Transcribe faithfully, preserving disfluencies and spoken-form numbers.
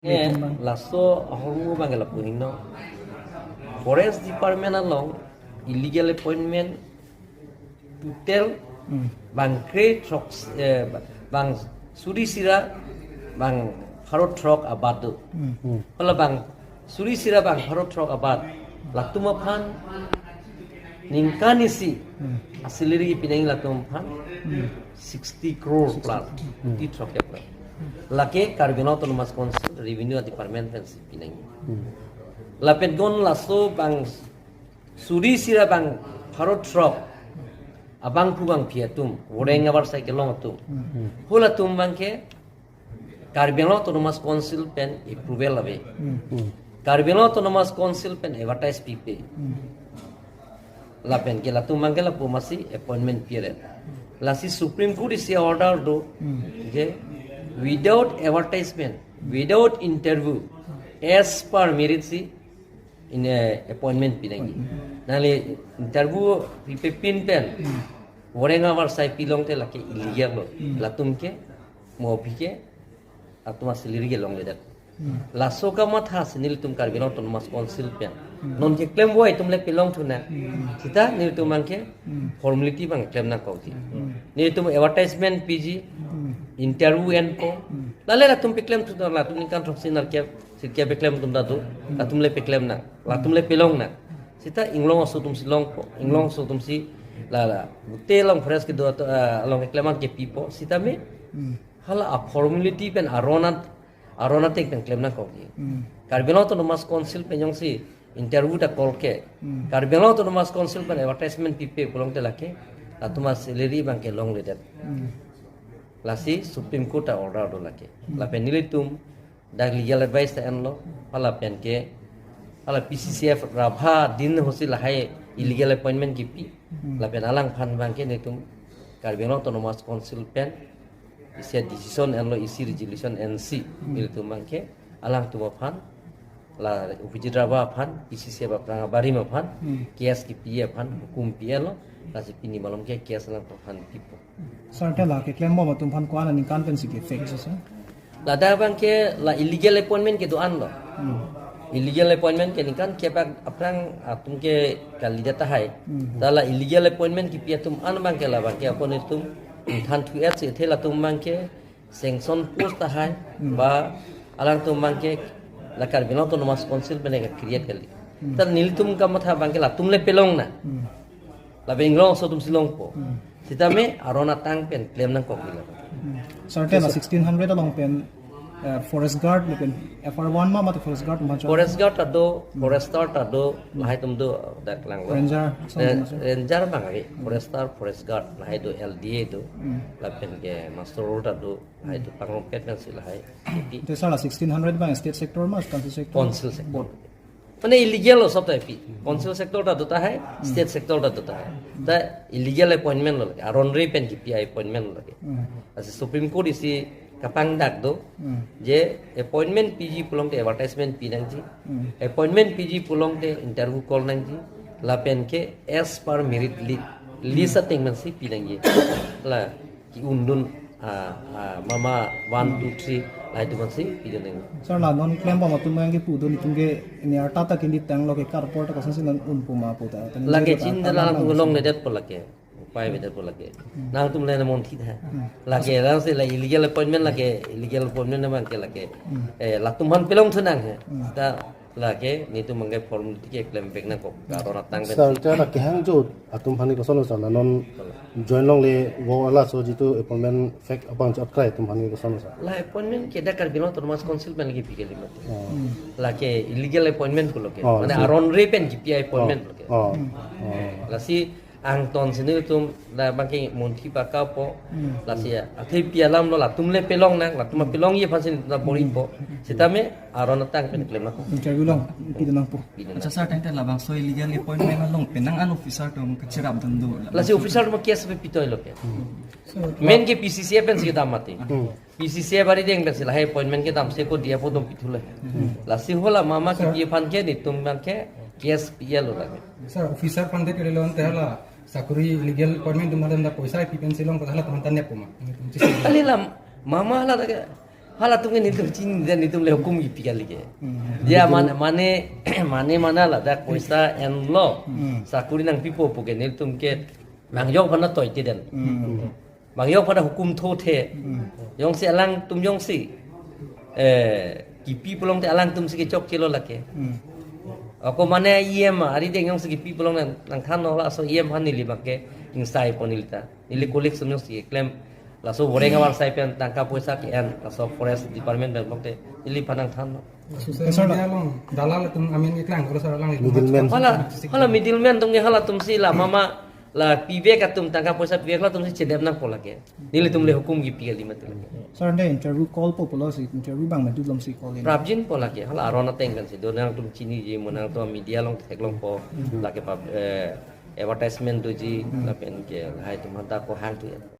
Eh, laso ahormu abang ke lapu hingno. Forest Department along illegal appointment total Hmm. bang kre throk, eh, bang suri sira bang pharo throk abat do. Hmm. Hala bang suri sira bang pharo throk abat latum aphan ningkan isi Hmm. asalary pinangji latum aphan Hmm. sixty crore plus, Hmm. di throk ya plus. Lake Karbi Anglong Autonomous Council Revenue Department pensi pinangji. Hmm. Lapen non laso bang suri sira bang pharo throk abangphu bangphi atum, voreng abar sai kelong atum. Hmm. Halatum abang ke Karbi Anglong Autonomous Council pen approval ave. Hmm. Hmm. Karbi Anglong Autonomous Council pen advertise pipe. Hmm. Lapen ke latum abang ke lapu masi appointment period. Lasi Supreme Court isi order do Hmm. je without advertisement, without interview, as per merit si in, eh, appointment pinangji. Appointment. Nangli interview pipe pin pen Hmm. voreng abar sai pilong te lake illegal lo. Hmm. Latum ke mo aphi ke latum asalary ke longledet. Hmm. Laso kamatha si nelitum Karbi Anglong Autonomous Council pen. Hmm. Non keklem voi atum le pilong thu nang. Hmm. Sita nelitum abang ke Hmm. formality abang klem nangkokji. Hmm. Nelitum advertisement piji, Hmm. interview enpo. Hmm. Lale latum peklem thu nang, latum ningkan throksi nerkep, sirkep peklem atum ta do. Hmm. Latum le peklem nang. Latum le pilong nang. Sita inglong aso atum si longpo. Inglong aso atum si la la. Gute along forest kedo ato, ah, along keklem an kepipo. Sitame Hmm. hala a formality pen aron at-, aron ateng pen klem nangkokji. Hmm. Karbi Anglong Autonomous Council pen jongsi interview ta call ke. Hmm. Karbi Anglong Autonomous Council pen advertisement pipe pulote lake latum asalary abang ke longledet. Hmm. Lasi Supreme Court ta order do lake. Hmm. Lapen nelitum dak legal advice ta enlo, hala pen ke, hala P C C F rabha din hosi lahai illegal appointment kipi. Hmm. Lapen alangphan abang ke nelitum Karbi Anglong Autonomous Council pen isi decision enlo, isi resolution ensi, Hmm. nelitum abang ke alangtum aphan, la Abhijit Rabha aphan, P C C F aphrang abarim aphan, Hmm. case kipi aphan hukum pi-etlo, lasi pini malom ke case alangtum aphan pipo. Sir, te la keklembom atum aphan ko-an aningkan pensi ke-fix, sir? Ladak abang ke la illegal appointment kedo-an lo. Hmm. Illegal appointment ke ningkan kep aphrang atum ke kalidet tahai. Hmm. Ta la illegal appointment kipi atum an abang ke la abang ke ako nelitum than thu-et si athe latum abang ke sanction post tahai Hmm. ba alangtum abang ke la Karbi Anglong Autonomous Council pen ke create kali. Hmm. Ta nelitum kamatha abang ke latum le pilong nang. Hmm. Lapen inglong aso atum si longpo. Hmm. Sitame aron atang pen klem nangkokji la. Hmm. Sir, te la sixteen hundred along pen, eh, forest guard lapen F R one ma mate forest guard ma chot? Forest guard ta do, Hmm. forester ta do, Hmm. lahai atum do dak langlo. Ranger, Ren-, something, sir. Ranger abang ave, Hmm. forester, forest guard, lahai do L D A do. Hmm. Lapen ke muster roll ta do, lahai do Hmm. pangrumpet pensi lahai. Te sir, la sixteen hundred abang state sector ma, council sector? Council sector. Both. Mane illegal lo sob ta epi. Council sector ta do tahai, Hmm. state sector ta do tahai. Ta illegal appointment lo lake, aron re pen kipi appointment lo lake. Hmm. Lasi Supreme Court isi kapangdak do, Hmm. je appointment piji pulote advertisement pi nangji. Hmm. Appointment piji pulote interview call nangji. Lapen ke as per merit li-, list Hmm. ateng pensi pi nangji. La ki-undun, ah, ah, mama one, two, three, lahai atum pensi pidun nang. Sir, la non klembom atum yang kipu do nelitum ke ini arta ta kini tanglo ke karpor ta kosonsi non unpo ma pu ta. Lake chin ta la nang tungulong ledet po lake. Upai avedet po lake. Hmm. Nangtum le na monthi tha. Hmm. Lake la si la illegal appointment lake, illegal appointment abang ke lake. Hmm. Eh, latum aphan pilong thu nang he. Hmm. Ta lake nelitum abang ke formality keklem vek nangkok, aron atang pen. Sir, te la kehang jut atum aphan ke koson sir, la non join longle vo laso jitu appointment fake abang chot krai atum aphan ke koson sir? La appointment ke dak Karbi Anglong Autonomous Council pen lake pi kali mati. Oh. Hmm. Lake illegal appointment pulo ke. Oh, Mane so aron re pen kipi appointment Oh. pulo ke. Oh. Hmm. Oh. Lasi angton si nelitum la abang ke monthi pakappo. Hmm. Lasi ya, athe pi alam lo latum le pilong nang, latum apilongji aphan si nelitum bor-ipo. Hmm. Sitame aron atang pen klem nangkok. Interview along, pidun nangpo. Pidun Acha nang. Sir, tangte labangso illegal appointment along penang an officer atum kachirap dun do. Lasi officer atum case pe pitoi lo ke. So, Main ke P C C F pensi kedam mati. Hmm. P C C F arideng pensi lahai appointment kedam, seko dia podom pithu le. Hmm. Lasi hala mama Sir. kipi aphan ke nelitum abang ke case pi-etlo lake. Sir, officer aphan te kiri lon te hala sakuri illegal appointment atum hala poisa pi pensi long hala teman tanya puma. Kali la mama hala ta ke Halatum ke nelitum chini, nelitum le hukum kipi kali ke. Hmm. Ya, man, mane, mane mana ladak poisa enlo. Hmm. Sakuri nangpipo pu ke nelitum ke mangjok aphan toite den. Hmm. Mangjok aphan hukum thothe. Hmm. Jongsi alangtum jongsi, eh, kipi pulote alangtum si kechokchelo lake. Hmm. Ako mane E M arideng jongsi kipi pulo nang, nangthanlo, laso E M aphan neli abang ke ingsai pon neli ta. Neli colleague sum jongsi klem, laso voreng avarsai pen tangka poisa ke-en, laso forest department pen pulote neliphan nangthanlo. Social Sir, media along dalal atum amen keklang, kalau salah lang itu. Middleman. Hala, hala middleman atum ke halatum si la mama la pivek atum, tangka poisa pivek, halatum si chedem nangpo lake. Nelitum le hukum kipi kali mati lake. Sir, ante interview call po pulo si, interview abang madu lom si call in. Prapjin po lake, hala aron ateng kan si, do nangtum chiniji, mo nangtum media along theklongpo, lake pub-, eh, advertisement doji, lapen ke lahai atum aphanta ko hang tu ya.